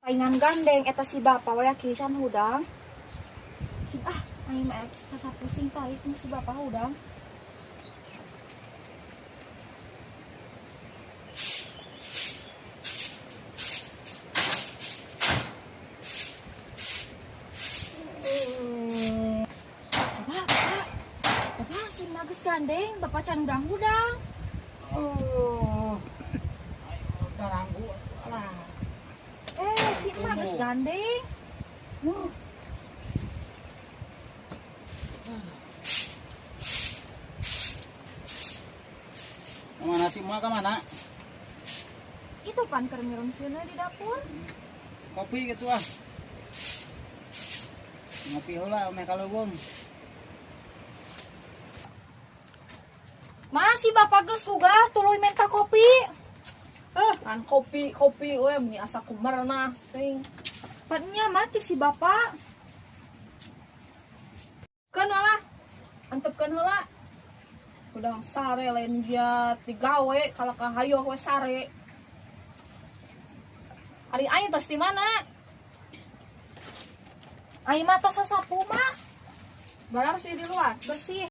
Paingan gandeng eta si bapak we kisan hudang. Cing ah, aing mah sasapusing tarik nih si bapak hudang. Bapak, bapak si magus gandeng, bapak can hudang hudang. Oh. Ayo daranggu lah. Eh, si magus gandeng. Kemana sih emak kemana? Itu pan keur ngirum sieuna di dapur. Kopi gitu ah. Ngopi heula meh kaleuweung. Masih bapak geus gugah tuluy minta kopi. Kan kopi kopi we meni asa kumarna ting. Patnya mah cek si bapak. Keun malah antepkeun heula. Udang sare lain giat digawe kalau kahayo we sare. Ari aing tos di mana? Aing mah tos sasapu mah Barar sih di luar. Bersih.